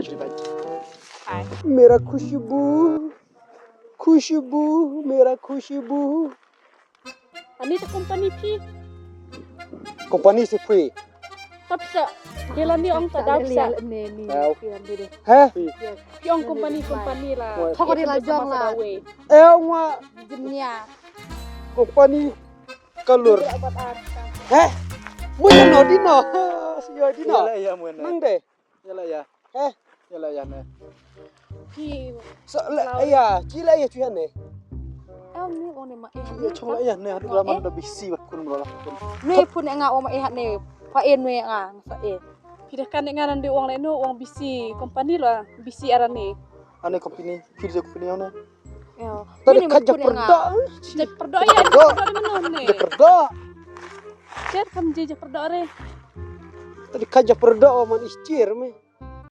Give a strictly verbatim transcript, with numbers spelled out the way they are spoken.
Hi. Mera khushbu, khushbu, mera khushbu. Ani ta company phi? Company si phi. Tap sa, dia la ni ong ta dap sa. He? Phi ong company, company la. Thok di la jong la. Eh, ong wa. Jemnya. Company kalur. He? Mo ya no di no. Si yo di no. Nang de. Ïa la ïa. He? Ïa la ïa ne. Phi. Sa la ïa, chi la ïa chu ïa ne. Em ni ong ne ma eh. Ïa chong la ïa ne, hadi la man da bisi wat kun bro la kun. Ne pun nga ong ma eh ne. Pa eh ne nga sa eh. Phi da kan nga nan de ong le no ong bisi company la, bisi ara ne. Ane company, phi de company ne. Tadi ka ja perda. Ja perda ïa, ja perda de mano ne. Ja perda. Cer kam je ja perda re. Tadi ka ja perda man istir me.